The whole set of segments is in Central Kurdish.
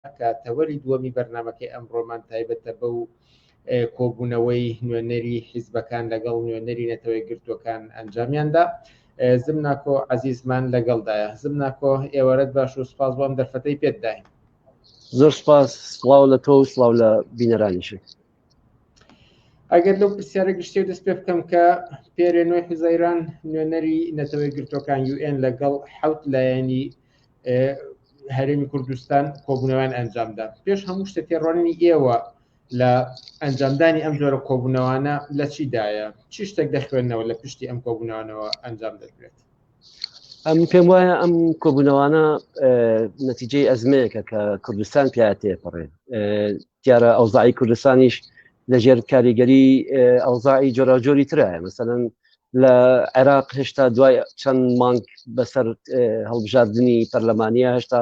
کە تەوەری دووەمی بەرنامەکەی ئەمڕۆمان تایبەتە بەو کۆبوونەوەی نوێنەری حیزبەکان لەگەڵ نوێنەری نەتەوە یەکگرتووەکان ئەنجامیاندا. زمناکۆ عەزیزمان لەگەڵدایە. زمناکۆ ئێوارەت باش و سپاس بۆ ئەم دەرفەتەی پێت داین. زۆر سپاس، سڵاو لە تۆ و سڵاو لە بینەرانیشت. ئەگەر لەو پرسیارە گشتیە دەست پێ بکەم کە پێرێ نۆی حوزەیران نوێنەری نەتەوە یەکگرتووەکان یوئێن لەگەڵ حەوت لایەنی هەرێمی کوردستان کۆبوونەوەیان ئەنجامدا پێش هەموو شتە تێڕوانینی ئێوە لە ئەنجامدانی ئەم جۆرە کۆبوونەوانە لە چیدایە چی شتێک دەخوێندنەوە لە پشتی ئەم کۆبوونەوانەوە ئەنجام دەدرێت؟ ئەم پێم وایە ئەم کۆبوونەوانە نەتیجەی ئەزمەیەکە کە کوردستان پیا تێپەڕێ دیارە ئەوزاعی کوردستانیش لەژێر کاریگەری ئەوزاعی جۆراوجۆری ترایە مەسەلەن لە عێراق هێشتا دوای چەند مانگ بەسەر هەڵبژاردنی پەرلەمانیە هێشتا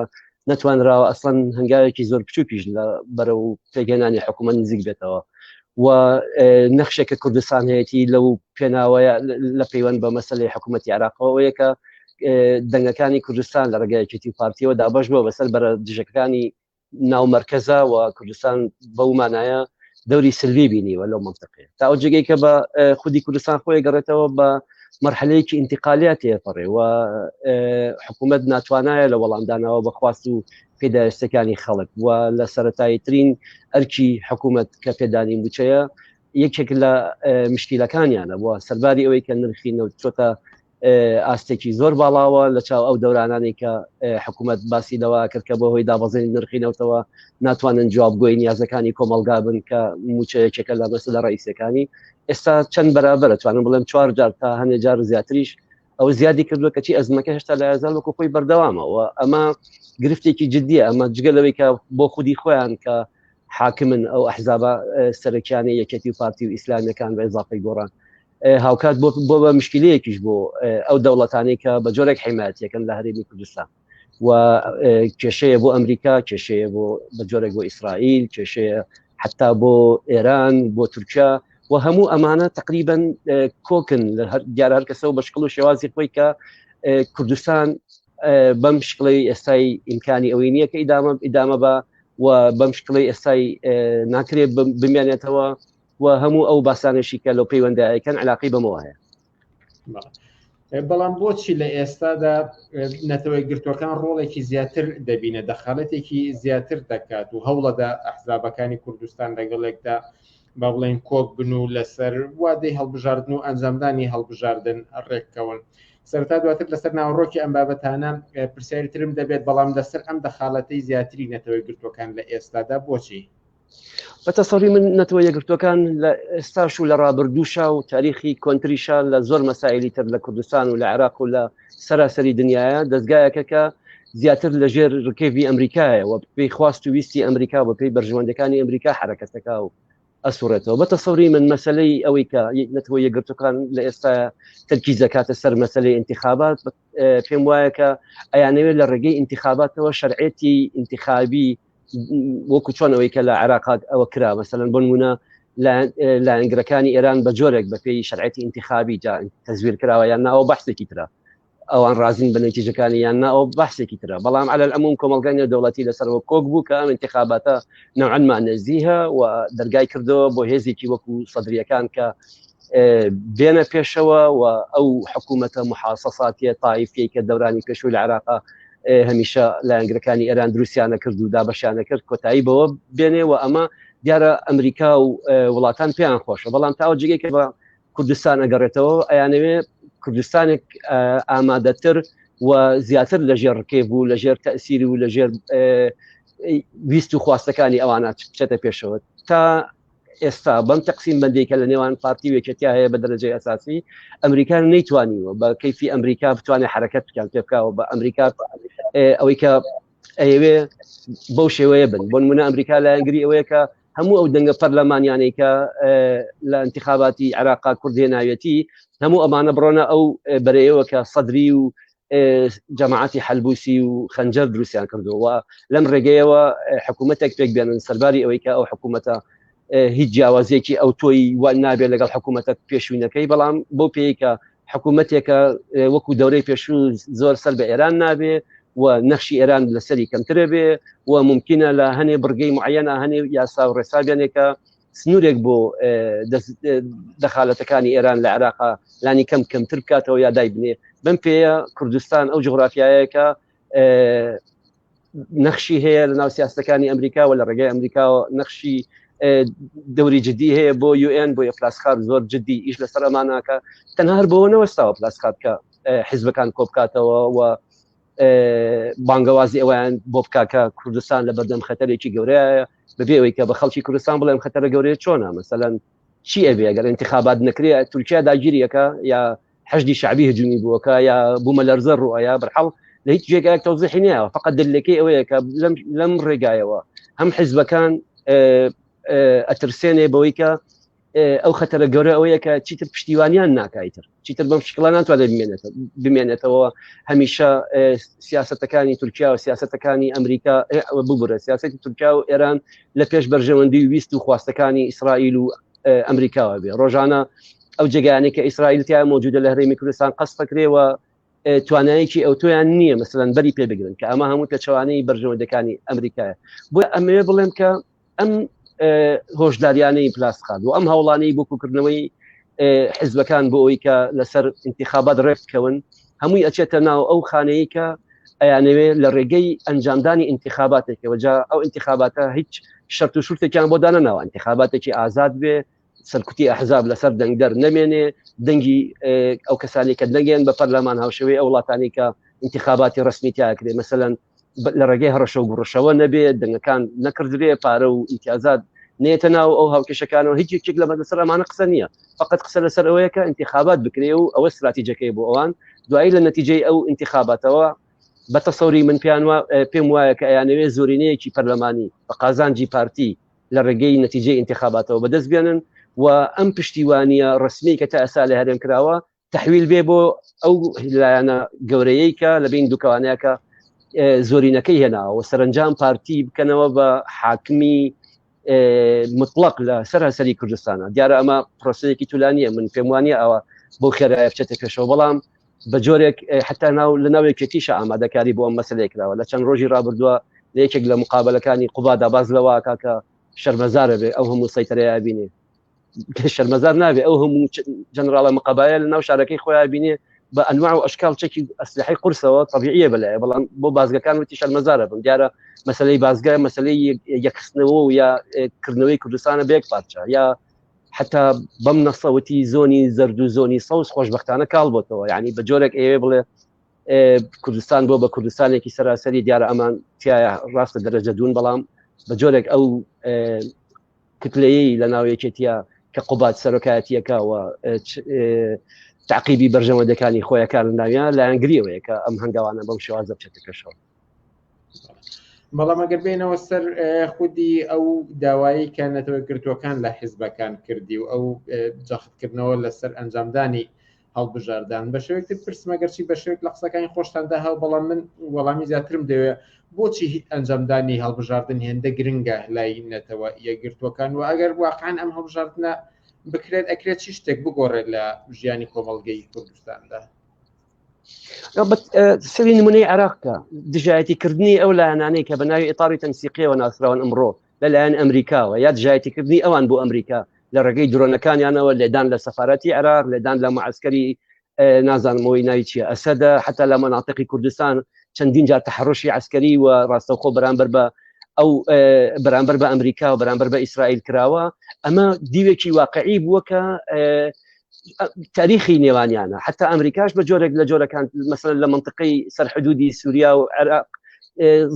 نەتوانراوە ئەسڵەن هەنگاوێکی زۆر بچووکیش لە بەرەو پێکهێنانی حکوومەت نزیک بێتەوە و نەخشێکە کوردستان هەیەی لەو پێناوەیە لە پەیوەند بە مەسلەی حکوومەتتی عراقەوەیە کە دەنگەکانی کوردستان لە ڕێگایەکێتی و پارتیەوە دابش بووە بەسەر بەرە دژەکانی ناو مەرکەزە و کوردستان بەو مانایە دەوری سلبی بینیوە لەو منطقەیە تا ئەو جێگەی کە بە خودی کوردستان خۆی گەڕێتەوە بە مەرحەلەیەکی ئینتقالیات تێپەڕێ و حکوومەت ناتوانایە لە وەڵامدانەوە بە خواست و پێداویستەکانی خەڵک و لە سەتایی ترین ئەرکی حکوومەت کە پێدانی موچەیە یەکێک لە مشکیلەکانیانە بووە سەرباری ئەوەی کە نرخی نەوت چۆتە ئاستێکی زۆر باڵاوە لە چاو ئەو دەورانانی کە حکوومەت باسی لەوە کرد کە بۆ هۆی دابەزینی نرخی نەوتەوە ناتوانن جوابگۆی نیازەکانی کۆمەڵگا بن کە موچە یەکێکە لە مەسەلە ڕئیسەکانی ئێستا چەند بەرابەرە توانم بڵێم چوار جار تا هەنێ جار زیاتریش ئەو زیادی کردووە کەچی ئەزمەکە هێشتا لە یازال وەکو خۆی بەردەوامە و ئەمە گرفتێکی جدیە ئەمە جگە لەوەی کە بۆ خودی خۆیان کە حاکمن ئەو ئەحزابە سەرەکیانەی یەکێتی و پارتی و ئیسلامیەکان بە ئیزافەی گۆڕان هاوکات بۆ بۆ بە مشکلەیەکیش بۆ ئەو دەوڵەتانەی کە بە جۆرێک حیمایەتیەکەن لە هەرێمی کوردستان و کێشەیە بۆ ئەمریکا کێشەیە بۆ بە جۆرێک بۆ ئیسرائیل کێشەیە حتا بۆ ئێران بۆ تورکیا و هەموو ئەمانە تقریبن کۆکن لە دیار هەر کەسەوە بە شکڵ و شێوازی خۆی کە کوردستان بەم شکڵی ئێستای ئیمکانی ئەوەی نییە کە ئیدامە ئیدامە بە و بەم شکڵی ئێستای ناکرێت بمێنێتەوە و هەموو ئەو باسانەشی کە لەو پەیوەندایەکەن علاقی بەمەوە هەیە. بەڵام بۆچی لە ئێستادا نەتەوە گرتوەکان ڕۆڵێکی زیاتر دەبینە دەخالەتێکی زیاتر دەکات و هەوڵەدا ئەحزابەکانی کوردستان لەگەڵێکدا با بڵێن کۆک بن و لەسەر وادەی هەڵبژاردن و ئەنجامدانی هەڵبژاردن ڕێککەون سەرتا دواتر لەسەر ناوەڕۆکی ئەم بابەتانە پرسیاری ترم دەبێت بەڵام لەسەر ئەم دەخالەتەی زیاتری نەتەوە گرتوەکان لە ئێستادا بۆچی؟ بە تەسەوری من نەتەوە یەکگرتووەکان لە ئێستاش و لە ڕابردووشا و تاریخی کۆنتریشا لە زۆر مەسایلی تر لە کوردستان و لە عێراق و لە سەراسەری دنیاە دەستگایەکە کە زیاتر لە ژێر ڕکێڤی ئەمریکایە و پێی خواست و ویستی ئەمریکا و پێی بەرژەوەندەکانی ئەمریکا حرەکەتەکە و ئەسوڕێتەوە بە تەسەوری من مەسلەی ئەوەی کە نەتەوە یەکگرتووەکان لە ئێستا تەرکیز دەکاتە سەر مەسلەی ئینتخابات پێم وایە کە ئەیانەوێت لە ڕێگەی ئینتخاباتەوە شەرعێتی ئینتخابی وەکو چۆن ئەوەی کە لە عێراقات ئەوە کرا مەسەلەن بۆ نمونە لایەنگرەکانی ئێران بە جۆرێک بە پێی شەرعەتی ئینتخابی جا تەزویر کراوە یان ناوە بەحسێکی ترە ئەوان ڕازین بە نەتیجەکانی یان نا ئەو بەحسێکی ترە بەڵام على العموم کۆمەڵگای نێودەوڵەتی لەسەرەوە کۆک بوو کە ئەم انتخاباتە نوعا ما نەزیهە و دەرگای کردەوە بۆ هێزێکی وەکو سەدریەکان کە بێنە پێشەوە و ئەو حکوومەتە محاسەساتیە تایفیەی کە دەورانی پێشوو لە عێراقا هەمیشە لایەنگرەکانی ئێران دروستیانە کرد و دابەشیانە کرد کۆتایی بەوە بێنێ و ئەمە دیارە ئەمریکا و وڵاتان پێیان خۆشە بەڵام تاوە جێگەی کە بە کوردستان ئەگەڕێتەوە ئەیانەوێ کوردستانێک ئامادەتر و زیاتر لەژێر ڕکێ بوو لەژێر تەسیری و لەژێر ویست و خواستەکانی ئەوانە بچێتە پێشەوە تا ئێستا بەم تەقسیم بەندی کە لە نێوان پارتی و یەکێتیا هەیە بە دەرەجەی ئەساسی ئەمریکا نەیتوانیوە بە کەیفی ئەمریکا بتوانێت حرەکەت بکات پێ بکاوە بە ئەمریکا ئەوەی کە ئەیەوێ بەو شێوەیە بن بۆ نمونە ئەمریکا لایەنگری ئەوەیە کە هەموو ئەو دەنگە پەرلەمانیانەی کە لە انتخاباتی عراقا کوردێ ناوێتی هەموو ئەمانە بڕۆنە ئەو بەرەیەوە کە سەدری و جەماعەتی حەلبوسی و خەنجەر دروستیان کردووە و لەم ڕێگەیەوە حکوومەتێک پێک بێنن سەرباری ئەوەی کە ئەو حکوومەتە هیچ جیاوازیەکی ئەو تۆی وان نابێت لەگەڵ حکوومەتە پێشوینەکەی بەڵام بۆ پێی کە حکوومەتێکە وەکو دەورەی پێشوو زۆر سەر بە ئێران نابێ و و نەخشی ئێران لەسەری کەمترە بێ و ممکنە لە هەنێ بڕگەی معەنە هەنێ یاسا و ڕێسابیانێکە سنوورێک بۆ دەخالەتەکانی ئێران لە عێراقا لانی کەم کەمتر بکاتەوە یا دایبنێ. بەم پێیە کوردستان ئەو جوغرافیایەکە نەخشی هەیە لە ناو سیاستەکانی ئەمریکا و لە ڕێگای ئەمریکاوە نەخشی دەوری جدی هەیە بۆ یوئێن، بۆ پلاسخار زۆر جدی ئیش لەسەر ئەماناکە. تەنها هەر بۆ نەوەستاوە پلاسخار کە حیزبەکان کۆبکاتەوە و بانگەوازی ئەویان بۆ بکا کە کوردستان لە بەردەم خەتەرێکی گەورەیە، بەبێ ئەوەی کە بە خەڵکی کوردستان بڵێم خەتەرە گەورەیە چۆنە. مەسەلەن چی ئەبێ ئەگەر انتخابات نەکرێ؟ تورکیا داگیریەکە یا حەشدی شعبی هجومی بووەکە یا بوومەلەرزە ڕوئەیە؟ بەرحاڵ لە هیچ جێگایەک تەوزیحی نییە. فقط دلەکەی ئەوەیە کە لەم ڕێگایەوە هەم حیزبەکان ئەترسێنێ بەوەی کە ئەو خەتەرە گەورە ئەوەیە کە چیتر پشتیوانیان ناکایتر، چیتر بەم شکڵە ناتوانێت بمێنێتەوە. هەمیشە سیاستەکانی تورکیا و سیاستەکانی ئەمریکا، ببورە، سیاستی تورکیا و ئێران لە پێش بەرژەوەندی و ویست و خواستەکانی ئیسرائیل و ئەمریکاوە بێ. ڕۆژانە ئەو جێگایانەی کە ئیسرائیل تیا مۆجودە لە هەرێمی کوردستان قەسفەکرێەوە، توانایەکی ئەوتۆیان نییە مەسەلەن بەری پێ بگرن، کە ئەمە هەموو پێچەوانەی بەرژەوەندەکانی ئەمریکایە. بۆ ئەمەوێ بڵێم کە ئەم هۆشداریانەی پلاسخارت و ئەم هەوڵانەی بۆ کۆکردنەوەی حزبەکان بۆ ئەوەی کە لەسەر انتخابات ڕێک بکەون، هەمووی ئەچێتە ناو ئەو خانەیە کە ئەیانەوێ لە ڕێگەی ئەنجامدانی انتخاباتێکەوە، جا ئەو انتخاباتە هیچ شەرت و شورتێکیان بۆ دانەناوە، انتخاباتێکی ئازاد بێ، سەرکوتی ئەحزاب لەسەر دەنگدەر نەمێنێ، دەنگی ئەو کەسانی کە دەنگیان بە پەرلەمان هاوشێوەی ئەو وڵاتانی کە انتخاباتی ڕسمی تیاکرێ، مەسەلەن لە ڕێگەی هەڕەشە و گوڕەشەوە نەبێ، دەنگەکان نەکردرێ، پارە و ئیمتیازات نێتە ناو ئەو هاوکێشەکانەوە. هیچ یەکێک لەمە لەسەر ئەمانە قسە نییە، فقط قسە لەسەر ئەوەیە کە انتخابات بکرێ و ئەوە استراتیجەکەی بۆ ئەوان. دوایی لە نەتیجەی ئەو انتخاباتەوە بە تەسەوری من پێیان پێم وایە کە ئەیانەوێ زۆرینەیەکی پەرلەمانی بە قازانجی پارتی لە ڕێگەی نەتیجەی انتخاباتەوە بەدەست بێنن و ئەم پشتیوانیە ڕسمی کە تا ئێستا لە هەرێم کراوە تحویل بێ بۆ ئەو لایەنە گەورەیەی کە لە بین دوکانەیەکە زۆرینەکەی هێناوە، سەرنجام پارتی بکەنەوە بە حاکمی مطلق لە سەر هەسەری کوردستانە. دیارە ئەمە پرۆسەیەکی تولانیە، من پێم وانە ئەوە بۆ خێرایە بچێتە پێشەوە، بەڵام بە جۆرێک حتا ناو لە ناو یەکێتیشە ئامادەکاری بۆ ئەم مەسلەیە کراوە. لە چەند ڕۆژی ڕابردووە لە یەکێک لە مقابلەکانی قوبادا باز لەوە کە شەرمەزارە بێ ئەو هەموو سەیتەرەیە بینێ، شەرمەزار نابێ ئەو هەموو جەنراڵە مقابایە لە ناو شارەکەی خۆیان بینێ بە ئەنواع و ئەشکال چەکی ئەسلحەی قورسەوە، طبیعیە بەلایە، بەڵام بۆ بازگەکان وتی شەرمەزارە بم. دیارە مەسلەی بازگە مەسلەی یەکخستنەوە و یا کردنەوەی کوردستانە بێک پارچە، یا حتا بەم نەسەوتی زۆنی زەرد و زۆنی سەوز خۆشببختانە کاڵ بۆتەوە، یعنی بە جۆرێک ئەوێ بڵێ کوردستان بۆ بە کوردستانێکی سەراسەری. دیارە ئەمان تایە ڕاستە دەرەجە دوون، بەڵام بە جۆرێک ئەو کوتلەیەی لە ناو یەکێتیە کە قوباد سەرۆکایەتیەکە و تعقیبی بەرژەوەندەکانی خۆیەکان ناویان لایەنگریەوەیە کە ئەم هەنگاوانە بەم شێوازە بچێتە پێشەوە. بەڵام ئەگەر بێنەوە سەر خودی ئەو داوایی کە نەتەوە گرتوەکان لە حیزبەکان کردی و ئەو جەختکردنەوە لەسەر ئەنجامدانی هەڵبژاردان، بە شێوەیەک پرسم ئەگەرچی بە شێوەیەک لە قسەکانی خۆشتاندا هەو، بەڵام من وەڵامی زیاترم دەوێت، بۆچی ئەنجامدانی هەڵبژاردن هێندە گرنگە لای نەتەوە یەکگرتووەکان و ئەگەر واقعا ئەم هەڵبژاردنە بکرێت ئەکرێت چی شتێک بگۆڕێت لە ژیانی کۆمەڵگەی کوردستاندا؟ سەری نمونەی عێراقکە، دژایەتیکردنی ئەو لایەنانەی کە بە ناوی ئیتاری تەنسیقیەوە ناسراون ئەمڕۆ لەلایەن ئەمریکاوە، یا دژایەتیکردنی ئەوان بۆ ئەمریکا لە ڕێگەی درۆنەکانیانەوە، لێدان لە سەفارەتی عێراق، لێدان لە معسکەری نازانمەوەی ناوی چیە ئەسەدە، حتا لە مەناتقی کوردستان چەندین جار تەحڕشی عسکەری و ڕاستەوخۆ بەرامبەر بە ئەو بەرامبەر بە ئەمریکا و بەرامبەر بە ئیسرائیل کراوە. ئەمە دیوێکی واقعی بووە کە تاریخی نێوانیانە. حتا ئەمریکاش بە جۆرێک لە جۆرەکان مەسەلەن لە منطقەی سەر حدودی سووریا و عێراق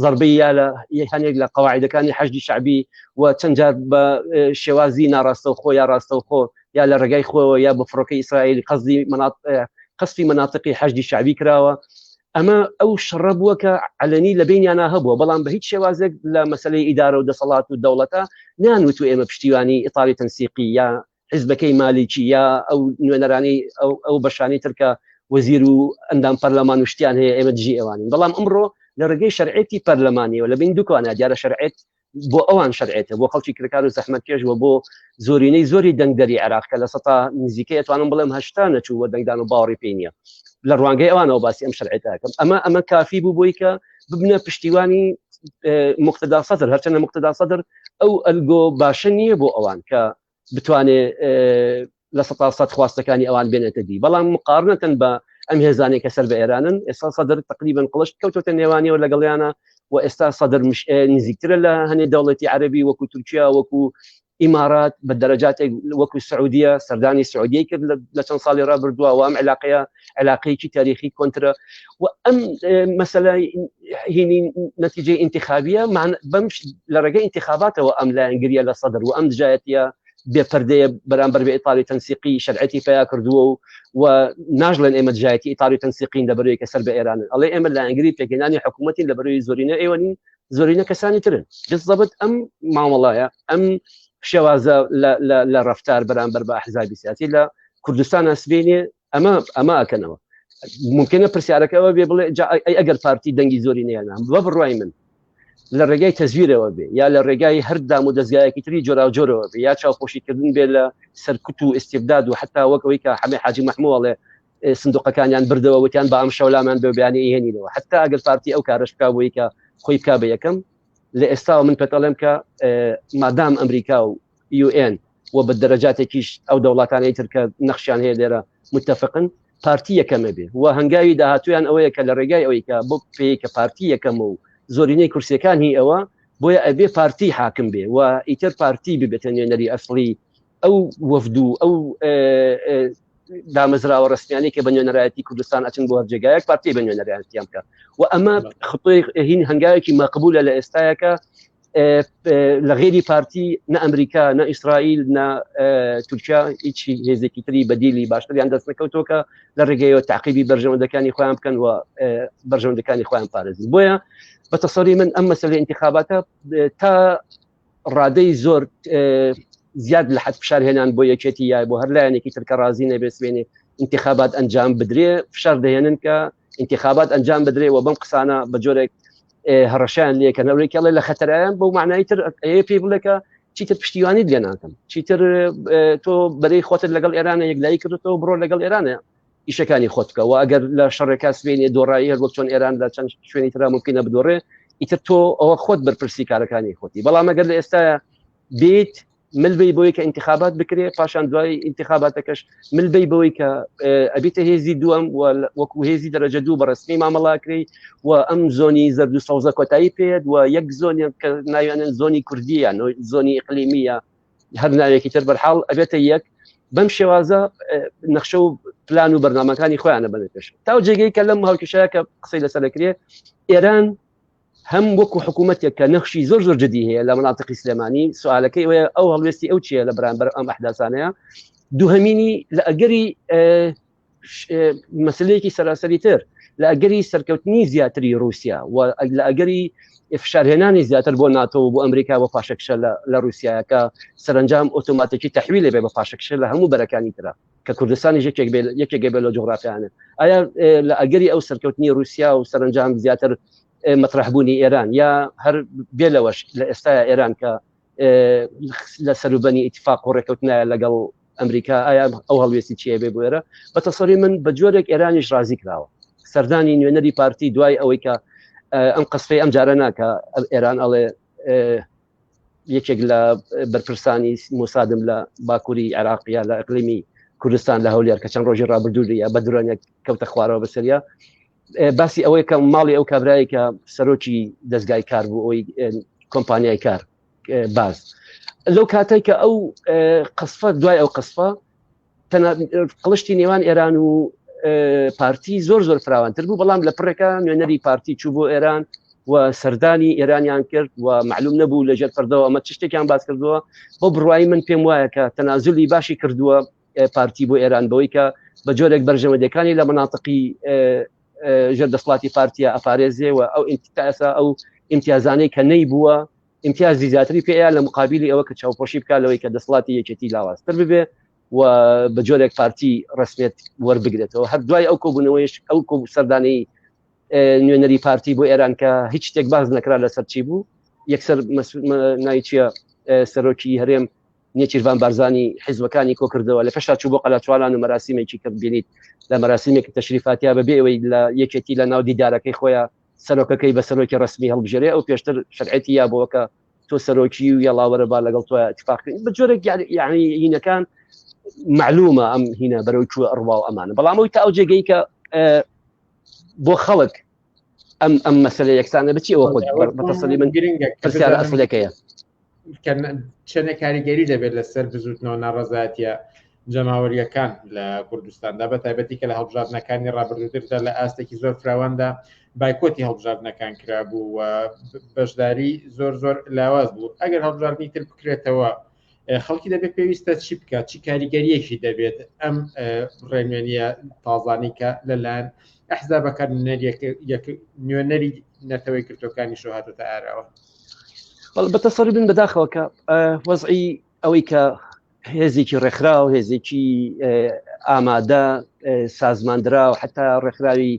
ضربەی یا لە هەنێک لە قەواعدەکانی حەشدی شعبی و چەند جار بە شێوازی ناڕاستەوخۆ یا ڕاستەوخۆ یا لە ڕێگای خۆەوە یا بە فڕۆکەی ئیسرائیل قەزی قەسفی مناتقی حەشدی شعبی کراوە. ئەمە ئەو شەڕە بووە کە علەنی لە بینیانە هەبووە، بەڵام بە هیچ شێوازێک لە مەسلەی ئیدارە و دەسەڵات و دەوڵەتە نیان وتو ئێمە پشتیوانی ئیتاری تەنسیقی یا حزبەکەی مالیکی یا ئەو نوێنەرانی ئەو بەشانی ترکە وەزیر و ئەندام پەرلەمان و شتیان هەیە، ئێمە دژی ئەوانین. بەڵام ئەمڕۆ لە ڕێگەی شەرعێتی پەرلەمانیەوە لە بین دوکانە، دیارە شەرعێت بۆ ئەوان شەرعێتە، بۆ خەڵکی کرێکار و زەحمەتکێش و بۆ زۆرینەی زۆری دەنگدەری عێراق کە لە سەتا نزیکەی ئەتوانم بڵێم 80 نەچوو بۆ دەنگدان و باوەڕی پێی نییە، لە ڕوانگەی ئەوانەوە باسی ئەم شەرعێتەکەم. ئەمە کافی بوو بۆی کە ببنە پشتیوانی مقتدا سەدر، هەرچەندە مقتدا سەدر ئەو ئەلگۆ باشە نییە بۆ ئەوان کە بتوانێ 100% خواستەکانی ئەوان بێنێتە دی، بەڵام مقارنەتەن بە ئەم هێزانەی کە سەر بە ئێرانن، ئێستا سەدر تقریبا قڵشت کەوتۆتە نێوانیەوە لەگەڵیانە و ئێستا سەدر نزیکترە لە هەنێ دەوڵەتی عەربی وەکو تورکیا، وەکو ئیمارات، بە دەرەجاتێک وەکو سعودیە، سەردانی سعودیەی کرد لە چەند ساڵی ڕابردووە و ئەم علاقەیە علاقەیەکی تاریخی کۆنترە و ئەم مەسەلە هینی نەتیجەی ئینتخابیە بەم لە ڕێگەی ئینتخاباتەوە ئەم لایەنگریە لە سەدر و ئەم دژایەتیە بێپەردەیە بەرامبەر بە ئیتاری تەنسیقی شەرعەتی پیا کردووە و و ناژڵێن ئێمە دژایەتی ئیتاری تەنسیقین لەبەرەوەی کە سەر بە ئێرانن، ئەڵێ ئێمە لایەنگری پێکهێنانی حکوومەتین لەبەرەوەی زۆرینە ئێوە نین، زۆرینە کەسانی ترن. بالضبط ئەم مامەڵەیە، ئەم شێوازە لە ڕەفتار بەرامبەر بە ئەحزابی سیاسی لە کوردستان سبینێ ئەمە ئەمە ئەکەنەوە. ممکنە پرسیارەکە ئەوە بێ بڵێ ئەی ئەگەر پارتی دەنگی زۆری نەیانە، بە بڕوای من لە ڕێگای تەزویرەوە بێ یا لە ڕێگای هەر دام و دەزگایەکی تری جۆراوجۆرەوە بێ یا چاوپۆشیکردن بێ لە سەرکوت و ئیستیبداد و حتا وەک ئەوەی کە حەمەی حاجی مەحموو ئەڵێ سندوقەکانیان بردەوە وتیان بە ئەم شەولامان بێ بیانی ئیهێنینەوە، حتا ئەگەر پارتی ئەو کارەش بکا بۆی کە خۆی بکا بە یەکەم، لە ئێستاوە من پێت ئەڵێم کە مادام ئەمریکا و UN و بە دەرەجاتێکیش ئەو دەوڵاتانەی تر کە نەخشیان هەیە لێرە متفقن، پارتی یەکەمە بێ و هەنگاوی داهاتویان ئەوەیە کە لە ڕێگای ئەوەی کە بۆ پێی کە پارتی یەکەمە و زۆرینەی کورسیەکان هی ئەوە، بۆیە ئەبێ پارتی حاکم بێ و ئیتر پارتی ببێتە نوێنەری ئەسڵی ئەو وەفد و ئەو دامەزراوە ڕسمیانی کە بە نوێنەرایەتی کوردستان ئەچن بۆ هەر جێگایەک، پارتی بە نوێنەرایەتیان بکە. و ئەمە خطۆی هین هەنگاوێکی مەقبولە لە ئێستایەکە لە غێری پارتی نە ئەمریکا نە ئیسرائیل نە تورکیا هیچ هێزێکی تری بەدیلی باشتریان دەست نەکەوتەوە کە لە ڕێگەیەوە تعقیبی بەرژەوەندەکانی خۆیان بکەن و بەرژەوەندەکانی خۆیان پارێزن. بۆیە بە تەسەری من ئەم مەسەلەی انتخاباتە تا ڕادەی زۆر زیاد لە حەد فشار هێنان بۆ یەکێتی یا بۆ هەر لایەنێکی تر کە ڕازی نەبێ سوێنێ انتخابات ئەنجام بدرێ، فشار دەهێنن کە انتخابات ئەنجام بدرێ و بەم قسانە بە جۆرێک هەڕەشیان لێکەن ئەوەی کەڵێ لە خەتەرایان بەو معنای تر ئەیە پێی بڵێ کە چیتر پشتیوانیت لێ ناکەم، چیتر تۆ بەرەی خۆتت لەگەڵ ئێرانە یەکلایی کردێتەوە، بڕۆ لەگەڵ ئێرانە ئیشەکانی خۆت بکە و ئەگەر لە شەڕێکا سبەینێ دۆڕایی هەر وەک چۆن ئێران لە چەند شوێنی ترا ممکنە بدۆڕێ، ئیتر تۆ ئەوە خۆت بەرپرسی کارەکانی خۆتی. بەڵام ئەگەر لە ئێستا بیت مل بی بۆی کە انتخابات بکرێ، پاشان دوای انتخاباتەکەش مل بی بۆی کە ئەبیتە هێزی دووەم و وەکو هێزی دەرەجە دوو بەڕسمی مامەڵاکرێ و ئەم زۆنی زەرد و سەوزە کۆتایی پێت و یەک زۆنی کە ناویانن زۆنی کوردیە، زۆنی ئیقلیمیە، هەر ناوێکی تر بەرحاڵ ئەبێتە یەک. بەم شێوازە نەخشە و پلان و بەرنامەکانی خۆیانە بەنە پێش تاو جێگەی کە لەم هاوکێشەیە کە قسەی لەسەر دەکرێ ئێران هەم وەکو حکوومەتێک کە نەخشی زۆر زۆر جدی هەیە لە مناتقی سلێمانی، سوالەکەی ئەوەیە ئەو هەڵوێستی ئەو چییە لە بەرامبەر ئەم ئەحداسانەیە. دووهەمینی لە ئەگەری مەسلەیەکی سەراسەری تر، لە ئەگەری سەرکەوتنی زیاتری رووسیا و لە ئەگەری فشارهێنانی زیاتر بۆ ناتۆ و بۆ ئەمریکا بۆ پاشەکشە لە رووسیا کە سەرنجام ئۆتۆماتیکی تەحویلێ بێ بە پاشەکشە لە هەموو بەرەکانی ترە کە کوردستانیش یەکێک بێ لە جوغرافیانە، ئایا لە ئەگەری ئەو سەرکەوتنی رووسیا و سەرنجام زیاتر مەطرحبوونی ئێران یا هەر بێ لەوەش لە ئێستایا ئێران کە لە سەروبەنی ئیتفاق و ڕێککەوتنایە لەگەڵ ئەمریکا، ئایا ئەو هەڵوێستی چیە بێ بۆ ئێرە؟ بە تەسەری من بە جۆرێک ئێرانیش ڕازی کراوە. سەردانی نوێنەری پارتی دوای ئەوەی کە ئەم قسفەی ئەم جارە ناکە ئێران ئەڵێ یەکێک لە بەرپرسانی موسادم لە باکووری عێراق یا لە ئەقلیمی کوردستان لە هەولێر کە چەند ڕۆژی ڕابردوو لە بە درۆنێک کەوتە خوارەوە بەسەریا، باسی ئەوەی کە ماڵی ئەو کابرایی کە سەرۆکی دەستگای کار بوو ئەوی کۆمپانیای کار باز لەو کاتێک کە ئەو قسفە دوای ئەو قسفە قڵشتی نێوان ئێران و پارتی زۆر زۆر فراوانتر بوو، بەڵام لە پڕێکە نوێنەری پارتی چوو بۆ ئێران و سەردانی ئێرانیان کرد و معلوم نەبوو لەژێر پردەوە ئەمە چ شتێکیان باس کردووە. بۆ بڕوایی من پێم وایە کە تەنازلی باشی کردووە پارتی بۆ ئێران بەوەی کە بە جۆرێک بەرژەوەندەکانی لە مناتقی ژێر دەسڵاتی پارتیا ئەپارێزێ و ئەو ئینتیاسا ئەو ئیمتیازانەی کە نەیبووە ئیمتیازی زیاتری پێەیە لە مقابلی ئەوە کە چاوپۆشی بکات لەوەی کە دەسڵاتی یەکێتی لاوازتر ببێ و بە جۆرێک پارتی ڕسمێت وەربگرێتەوە. هەر دوای ئەو کۆبوونەوەیش ئەو کۆ سەردانی نوێنەری پارتی بۆ ئێران کە هیچ شتێک باز نەکرا لەسەر چی بوو، یەکسەر ناوی چییە سەرۆکی هەرێم نێچیرڤان بارزانی حیزبەکانی کۆکردەوە، لە پێشا چوو بۆ قەلاچوالان و مەراسیمێکی کرد، بینیت لە مەراسیمێکی تەشریفاتیا بەبێ ئەوەی لە یەکێتی لە ناو دیدارەکەی خۆیان. سەرۆکەکەی بە سەرۆکی ڕسمی هەڵبژێرێ ئەو پێشتر شەرعەتی یا بۆکە تۆ سەرۆکی و یاڵاوەرە با لەگەڵ تۆ اتفاق بە جۆرێک یعنی هینەکان معلومە ئەم هینە بەرەو کوێ ئەڕوا و ئەمانە بەڵام ئەوی تا ئەو جێگەی کە بۆ خەڵک ئەم ئەم مەسەلە یەکسانە بچی ئەوە خۆت بەتەسەلی من گرنگە پرسیارە ئەسڵەکەیە کە چەنە کاریگەری دەبێت لەسەر بزوتنەوە ناڕەزایەتیە جەماوەریەکان لە کوردستاندا بە تایبەتی کە لە هەڵبژاردنەکانی ڕابردووتردا لە ئاستێکی زۆر فراواندا بایکۆتی هەڵبژاردنەکان کرابوو و بەشداری زۆر زۆر لاواز بوو. ئەگەر هەڵبژاردنی تر بکرێتەوە خەڵکی دەبێت پێویستە چی بکات، چی کاریگەریەکی دەبێت ئەم ڕێنوێنیە تازانی کە لەلایەن ئەحزابەکان نوێنەری نەتەوەی گرتوەکانیشەوە هاتوتە ئاراوە؟ بەتەسەری بن بەداخەوە کە وەزعی ئەوەی کە هێزێکی ڕێکخراو هێزێکی ئامادە سازماندرا و حتا ڕێکخراوی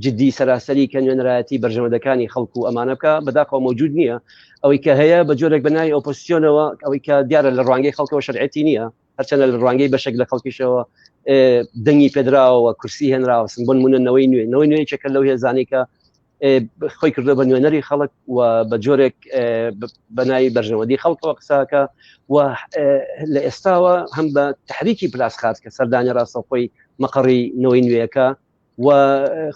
جدی سەراسەری کە نوێنەرایەتی بەرژەوەندەکانی خەڵک و ئەمانە بکە بەداخەوە موجود نییە. ئەوەی کە هەیە بە جۆرێک بە ناوی ئۆپۆزیسیۆنەوە، ئەوەی کە دیارە لە ڕوانگەی خەڵکەوە شەرعەتی نییە، هەرچەندە لە ڕوانگەی بەشێک لە خەڵکیشەوە دەنگی پێدراوە کورسی هێنراوە بۆ نمونە نەوەی نوێ، نەوەی نوێ یەکێکە لەو هێزانەی کە خۆی کردو بە نوێنەری خەڵک و بە جۆرێک بە ناوی بەرژەوەندی خەڵکەوە قساکە و لە ئێستاوە هەم بە تحریکی پلاسخارت کە سەردانی ڕاستەوخۆی مەقەڕی نەوەی نوێیەکە و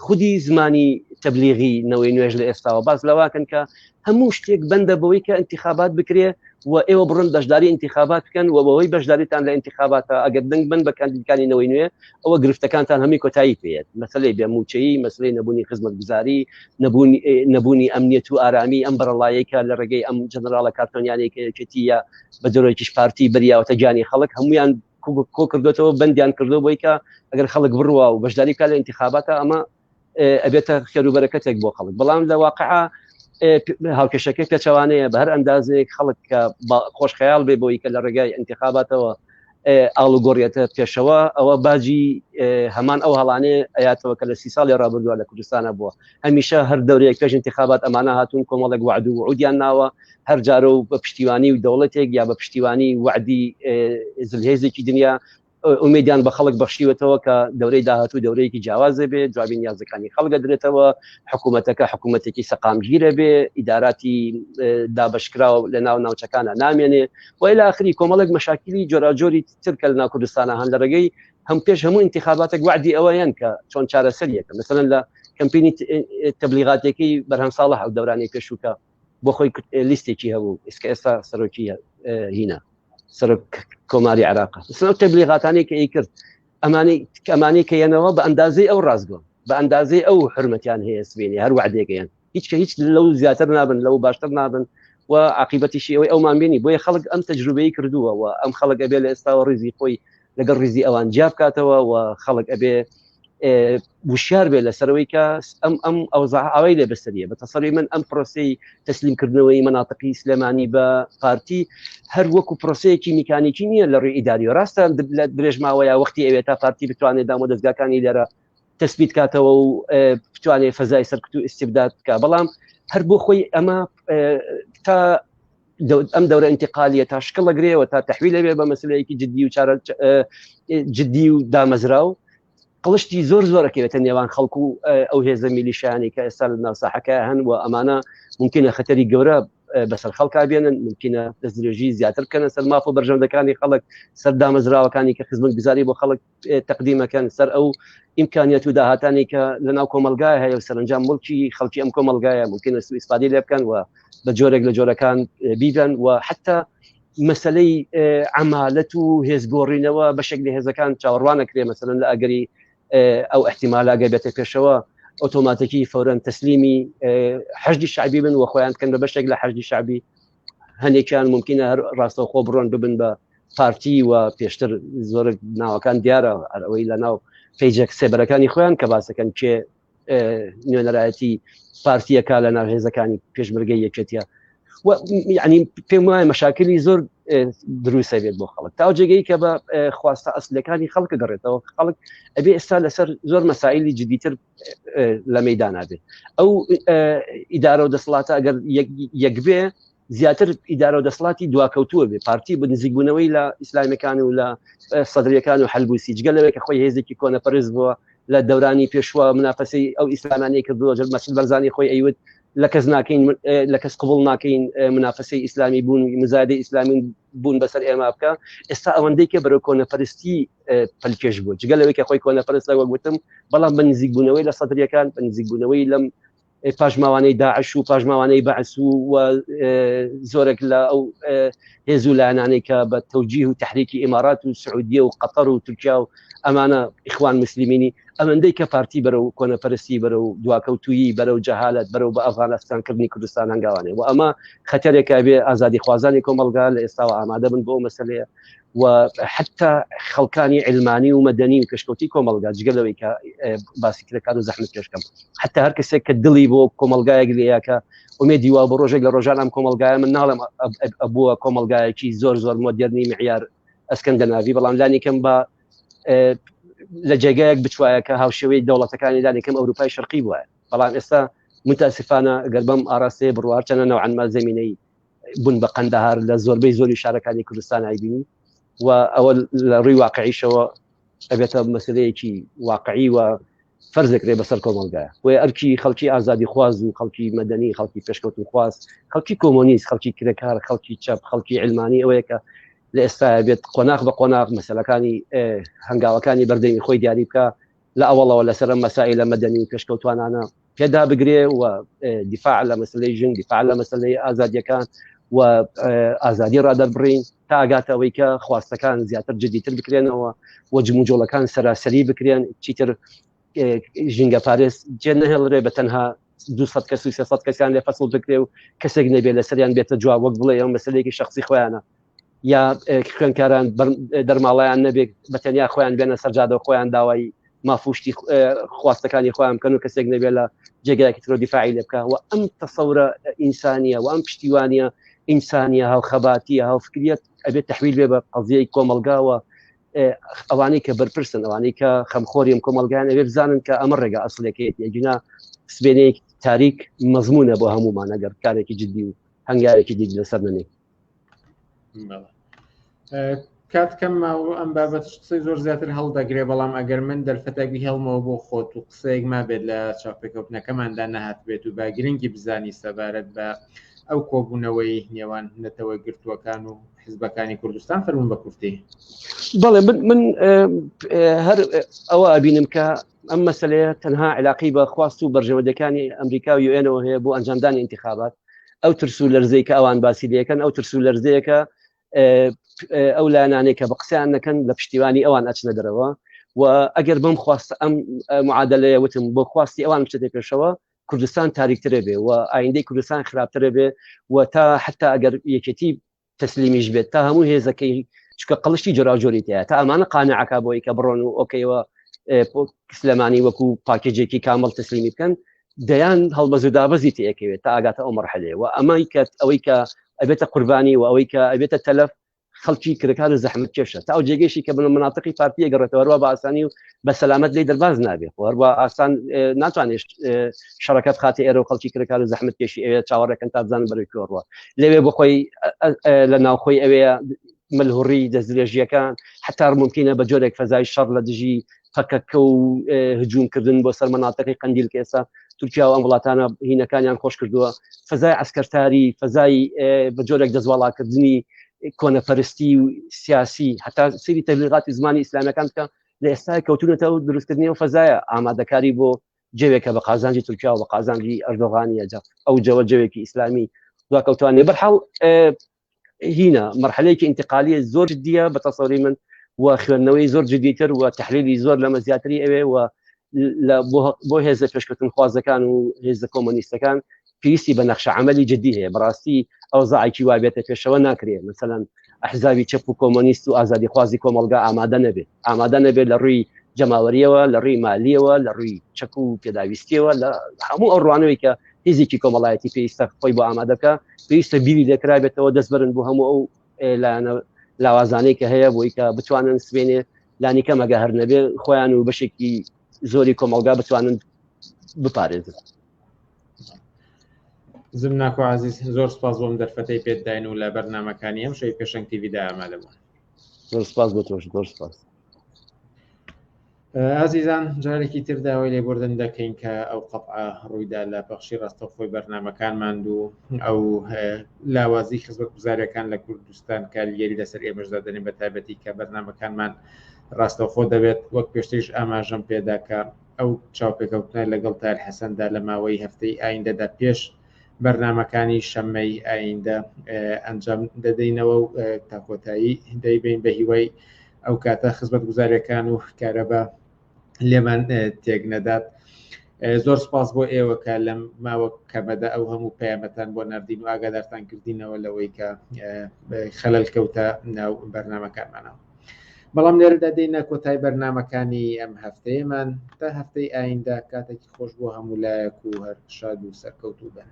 خودی زمانی تەبلیغی نەوەی نوێژ لە ئێستاوە باس لەواکەن کە هەموو شتێک بەندە بەوەی کە انتخابات بکرێ و ئێوە بڕن بەشداری انتخابات بکەن و بەوەی بەشداریتان لە انتخاباتە ئەگەر دەنگ بن بە کاندیدکانی نەوەی نوێ ئەوە گرفتەکانتان هەمی کۆتایی پێیەت، مەسلەی بێ موچەیی، مەسلەی نەبوونی خزمەتگوزاری، نەبوونی نەبوونی ئەمنیەت و ئارامی، ئەم بەرەڵایەی کە لە ڕێگەی ئەم جەنەراڵە کارتۆنیانەی کە یەکێتی یا بە جۆرێکیش پارتی بریاوەتە گیانی خەڵک هەمویان کۆ کردوێتەوە بەندیان کردو بۆی کە ئەگەر خەڵک بڕوا و بەشداری بکات لە انتخاباتە ئەمە ئەبێتە خێر و بەرەکەتێک بۆ خەڵک. بەڵام لە واقعا هاوکێشەکەی پێچەوانەیە، بە هەر ئەندازەیەک خەڵک کە خۆش خەیاڵ بێ بۆی کە لە ڕێگای انتخاباتەوە ئاڵوگۆڕیەتە پێشەوە، ئەوە باجی هەمان ئەو هەڵانێ ئەیاتەوە کە لە 30 ساڵی ڕابردووە لە کوردستانە بووە. هەمیشە هەر دەورەیەک پێش انتخابات ئەمانە هاتوون کۆمەڵێک وعد و وعودیان ناوە، هەر جارە و بە پشتیوانی و دەوڵەتێک یا بە پشتیوانی وعدی زلهێزێکی دنیا ئومێدیان بە خەڵک بەخشیوەتەوە کە دەورەی داهاتوو دەورەیەکی جیاوازە بێ، جوابی نیازەکانی خەڵک دەدرێتەوە، حکوومەتەکە حکوومەتێکی سەقامگیرە بێ، ئیداراتی دابەشکراو لە ناو ناوچەکانە نامێنێ و ئیلا ئاخری کۆمەڵێک مەشاکلی جۆراوجۆری تر کە لە ناو کوردستانە هەن لە ڕێگەی هەم پێش هەموو انتخاباتێک وعدی ئەوەیان کە چۆن چارەسەریەکە. مثلا لە کەمپینی تەبلیغاتێکی بەرهەم ساڵح ئەو دەورانەی پێشووکە بۆ خۆی لیستێکی هەبوو، ئێسکە ئێستا سەرۆکی هینە سەرۆک کۆماری عراق، ئەو تەبلیغاتانی کە ئی کرد ئەمانی ئەمانی کە یەنەوە بە ئەندازەی ئەو ڕاستگۆن، بە ئەندازەی ئەو حرمەتیان هەیە سبینی هەر وعدێکیان هیچ کە هیچ لەو زیاتر نابن، لەو باشتر نابن و عقیبەتیشی ئەوەی ئەومان بینی. بۆیە خەڵک ئەم تەجروبەی کردووە و ئەم خەڵک ئەبێ لە ئێستاوە ڕیزی خۆی لەگەڵ ڕیزی ئەوان جیا بکاتەوە و خەڵک ئەبێ وشیار بێ لەسەرەوەی کە ئەم ئەم ئەوزا ئاوای لێ بەسەریە. بە تەسەری من ئەم پرۆسی تەسلیمکردنەوەی مناتقی سلێمانی بە پارتی هەر وەکو پرۆسەیەکی میکانیکی نییە لە ڕووی ئیداری. ڕاستە لە درێژماوەیە وەختی ئەوێت تا پارتی بتوانێت دامۆ دەستگاکانی لێرە تەسبیت کاتەوە و بتوانێت فەزای سەرکوت و ئیستیبداد بکە، بەڵام هەر بۆ خۆی ئەمە تا ئەم دەورە انتقالیە تا شکڵ لەگرێەوە تا تحویل لەوێ بە مەسلەیەکی جدی و چارە جدی و دامەزراو، قڵشتی زۆر زۆرەکەوێتە نێوان خەڵک و ئەو هێزە میلیشیانی کە ئێستا لە ناو ساحەکە هەن و ئەمانە ممکنە خەتەری گەورە بەسەر خەڵکا بێنن، ممکنە دەستدرێژی زیاتر بکەنە سەر ماف و بەرژەوەندەکانی خەڵک، سەر دامەزراوەکانی کە خزمەتگوزاری بۆ خەڵک تەقدیمەکەن، سەر ئەو ئیمکانیەت و داهاتانی کە لە ناو کۆمەلگای هەیە و سەرنجام مڵکی خەڵکی ئەم کۆمەلگایە ممکنە سوء ئیسفادەی لێ بکەن و بە جۆرێک لە جۆرەکان بیبەن. و حتا مەسلەی عەمالەت و هێزگۆڕینەوە بەشێک لە هێزەکان چاوەڕوانەکرێ مەسەلەن لە ئەگەری ئەو احتیمالە ئەگەر بێتە پێشەوە ئۆتۆماتیکی فەورەن تەسلیمی حەشدی شعبی بن و خۆیان بکەن بە بەشێک لە حەشدی شعبی. هەندێکیان ممکنە هەر ڕاستەوخۆ بڕۆن ببن بە پارتی و پێشتر زۆر ناوەکان دیارە، هەر ئەوەی لە ناو پەیجەک سێبەرەکانی خۆیان کە باسەکەن کێ نوێنەرایەتی پارتیەکە لە ناو هێزەکانی پێشمەرگەی یەکێتیە. ینی پێم وایە مەشاکلی زۆر دروستە بێت بۆ خەڵک تا جێگەی کە بە خواستە ئەسلەکانی خەڵک گەڕێتەوە. خەڵک ئەبێ ئێستا لەسەر زۆر مەسائلی جدیتر لە مەدانا بێت. ئەو ئیدارە و دەسەڵاتە ئەگەر یەک بێ زیاتر ئیدارە و دەسەڵاتی دواکەوتووە بێ، پارتی بە نزیکبوونەوەی لە ئیسلامیەکان و لە سەدریەکان و حەلبوسی، جگە لەوەی کە خۆی هێزێکی کۆنەپەرست بووە. لە دەورانی پێشوە منافەسەی ئەو ئیسلامانەی کردووە جەر مەسعود بەرزانی خۆی ئەیوت لە کەس ناکەین لە کەس قبول ناکەین منافەسەی ئیسلامی بوون مزادەی ئیسلامی بوون بەسەر ئێمە بکە ئێستا ئەوەندەی کە بەرەو کۆنەپەرستی پەلکێش بوو جگە لەوەی کە خۆی کۆنەپەرست لە وەک وتم بەڵام بە نزیکبوونەوەی لە سەدریەکان بە نزیکبوونەوەی لەم پاشماوانەی داعش و پاشماوانەی بەعس و زۆرێک لە ئەو هێز و لایەنانەی کە بە تەوجیه و تحریکی ئیمارات و سعودیە و قەتەر و تورکیا و ئەمانە ئیخوان مسلمینی ئەمەندەی کە پارتی بەرەو کۆنەپەرستی بەرەو دواکەوتویی بەرەو جەهالەت بەرەو بە ئەفغانستانکردنی کوردستان هەنگاوانێ و ئەمە خەتەرێکە بێ ئازادیخوازانی کۆمەڵگا لە ئێستاوە ئامادە بن بۆ مەسەلەیە و حتا خەڵکانی علمانی و مەدەنی و پێشکەوتی کۆمەڵگا جگە لەوەی کە باسی کرێکار و زەحمەت پێشکەم حتا هەر کەسێک کە دڵی بۆ کۆمەلگایەک لەیە کە ئومێدی وا بۆ ڕۆژێک لە ڕۆژان ئەم کۆمەلگایە من ناڵێم ئەبووە کۆمەلگایەکی زۆر زۆر مۆدێرنی معیار ئەسکەندەناوی بەڵام لانی کەم بە لە جێگایەک بچوایە کە هاوشێوەی دەوڵەتەکانی لانی کەم ئەوروپای شەرقی بووە بەڵام ئێستا متاسفانە گەر بەم ئاراستەیە بڕوار چەنە نەوعەنما زمینەی بوون بە قەندەهار لە زۆربەی زۆری شارەکانی کوردستان ئایبینی و ئەوە لە ڕووی واقعیشەوە ئەبێتە مەسلەیەکی واقعی و فەرزێک رێ بەسەر کۆمەڵگایە بۆیە ئەرکی خەڵکی ئازادی خواز و خەڵکی مەدەنی خەڵکی پێشکەوتن خواز خەڵکی کۆمۆنیست خەڵکی کرێکار خەڵکی چەپ خەڵکی علمانی ئەوەیە کە لە ئێستا بێت قۆناغ بە قۆناغ مەسلەکانی هەنگاوەکانی بەردەمی خۆی دیاری بکە لە ئەوەڵەوە لەسەر ئەم مەسائلە مەدەنی و پێشکەوتوانانە پێدا بگرێ و دیفاع لە مەسلەی ژن دیفاع لە مەسلەی ئازادیەکان و ئازادی ڕادەربڕین تا ئاگاتە ئەوەی کە خواستەکان زیاتر جدیتر بکرێنەوە و جموجۆڵەکان سەراسەری بکرێن چیتر ژینگە پارێز جێ نەهێڵرێ بە تەنها 200 کەس و 300 کەسیان لێ فەسڵ بکرێ و کەسێک نەبێ لەسەریان بێتە جواب وەک بڵێ ئەو مەسلەیەکی شخصی خۆیانە یا خوێنکاران دەرماڵیان نەبێت بە تەنیا خۆیان بێنە سەرجادە خۆیان داوای مافوشتی خواستەکانی خۆیان بکەن و کەسێک نەبێت لە جێگایەکی ترۆ دیفاعی لێ بکە و ئەم تەسەورە ئینسانیە و ئەم پشتیوانیە ئینسانیە هاوخەباتیە هاوفکریەت ئەبێت تحویل بێ بە قەزیەی کۆمەلگاوە ئەوانەی کە بەرپرسن ئەوانەی کە خەمخۆریم کۆمەلگایان ئەبێ بزانن کە ئەمە ڕێگا ئەسلەکەیەتی ئەگینا سبێنەیەک تاریک مەزمونە بۆ هەمومان ئەگەر کارێکی جدی و هەنگاوێکی جدی لەسەر نەنێ کات کەم ماوە ئەم بابەت قسەی زۆر زیاتر هەڵدەگرێ بەڵام ئەگەر من دەرفەتێک بهێڵمەوە بۆ خۆت و قسەیەک مابێت لە چاپێکەوتنەکەماندا نەهاتبێت و با گرنگی بزانی سەبارەت بە ئەو کۆبوونەوەی نێوان نەتەوە گرتووەکان و حزبەکانی کوردستان فەرمونون بە کورتی بەڵێ من من هەر ئەوە ئەبینم کە ئەم مەسلەیە تەنها علاقی بە خواست و بەرژەوەندەکانی ئەمریکا و یوئێنەوە هەیە بۆ ئەنجامدانی انتخابات ئەو ترس و لەرزەی کە ئەوان باسی لەکەن ئەو ترس و لەرزەیەکە ئەو لایەنانەی کە بە قسەیان نەکەن لە پشتیوانی ئەوان ئەچنە دەرەوە و ئەگەر بەم خواست ئەم معادلەیە وتم بۆ خواستی ئەوان بچێتە پێشەوە کوردستان تاریکترە بێ و ئایندەی کوردستان خراپترە بێ و تا حتا ئەگەر یەکێتی تەسلیمیش بێت تا هەموو هێزەکەی چکە قەڵشتی جۆراوجۆری تایە تا ئەمانە قانعەکە بۆی کە بڕۆن و ئۆکەیەوە سلێمانی وەکو پاکێجێکی کامڵ تەسلیمی بکەن دەیان هەڵبەز و دابەزی تێکەوێت تا ئاگاتە ئەو مەرحەلەیە و ئەمەی کە ئەوەی کە ئەبێتە قوربانی و ئەوەی کە ئەبێتە تەلەف خەڵکی کرێکار و زەحمەت کێشە تا ئەو جێگەیشی کە بنە مناتقی پارتیە گەڕێتەوە هەروە بە ئاسانی و بە سەلامەت لی دەرباز نابێ و هەروە ئاسان ناتوانێت شەڕەکە بخاتە ئێرە و خەڵکی کرێکار و زەحمەت کێشی ئەوێ چاوەڕێکن تا بزانن بەرەو کوێ ڕوە لەوێ بۆ خۆی لە ناوخۆی ئەوێ ملهوڕی دەستدرێژیەکان حتا ممکنە بە جۆرێک فەزای شەڕ لە دژی پەکەکە و هجوومکردن بۆ سەر مەناتەقی قەندیل کە ئێستا تورکیا و ئەم وڵاتانە هینەکانیان خۆش کردووە فەزای عسکەرتاری فەزای بە جۆرێک دەستواڵاکردنی کۆنەپەرستی و سیاسی هەتا سری تەبلیغاتی زمانی ئیسلامەکان بکە لە ئێستا کەوتونەتەوە دروستکردنی و فەزایە ئامادەکاری بۆ جەوێکە بە قازانجی تورکیا و بە قازانجی ئەردۆغانیە جا ئەو جەوە جەوێکی ئیسلامی دواکەوتوانێ بەرحاڵ هینە مەرحەلەیەکی ئینتقالیە زۆر جدیە بە تەسەوری من و خوێندنەوەی زۆر جدیتر و تحلیلی زۆر لەمە زیاتری ئەوێ و بۆ هێزە پێشکەوتن خوازەکان و هێزە کۆمۆنیستەکان پێویستی بە نەخشە عملی جدی هەیە بەڕاستی ئەو زعێکی وا بێتە پێشەوە ناکرێ مثلەن ئەحزابی چەپ و کۆمۆنیست و ئازادیخوازی کۆمەڵگا ئامادە نەبێت ئامادە نەبێت لە ڕووی جەماوەریەوە لە ڕووی مالیەوە لە ڕووی چەک و پێداویستیەوە لە هەموو ئەو ڕوانەوەی کە هێزێکی کۆمەڵایەتی پێویستە خۆی بۆ ئامادە بکە پێویستە بیری لێکرابێتەوە دەست بەرن بۆ هەموو ئەو لایەنە لاوازانەی کە هەیە بۆی کە بتوانن سبێنێ لانی کەم ئەگە هەر نەبێ خۆیان و بەشێکی زۆری کۆمەڵگا بتوانن بپارێزن. زمناکۆ عزیز زۆر سپاس بۆم دەرفەتەی پێت داین و لە بەرنمەکانی ئەم شەوی پێشەنگ تیڤیدا ئامادە بوون. زۆر سپاس بۆ تۆش زۆر سپاس. ئازیزان جارێکی تر داوای لێبوردن دەکەین کە ئەو قەتعە ڕوویدا لە پەخشی ڕاستەوخۆی بەرنامەکانمان و ئەو لاوازی خزمەتگوزاریەکان لە کوردستان کاریگەری لەسەر ئێمەشدا دەنێن بە تایبەتی کە بەرنامەکانمان ڕاستەوخۆ دەبێت وەک پێشتریش ئاماژەم پێدا کە ئەو چاوپێکەوتنە لەگەڵ تار حەسەندا لە ماوەی هەفتەی ئایندەدا پێش بەرنمەکانی شەممەی ئایندە ئەنجام دەدەینەوە و تا کۆتایی دەیبین بە هیوای ئەو کاتە خزمەت گوزارەکان و کارەبا لێمان تێک نەدات زۆر سپاس بۆ ئێوە کە لەم ماوە کەمەدا ئەو هەموو پەیامەتان بۆ نردین و ئاگادارتان کردینەوە لەوەی کە خەلەل کەوتە ناو بەرنمەکانمانەوە بەڵام لێرەدا دێینە کۆتای بەرنمەکانی ئەم هەفتەیەمان تا هەفتەی ئایندە کاتێکی خۆش بۆ هەموو لایەک و هەر شاد و سەرکەوتوو بن.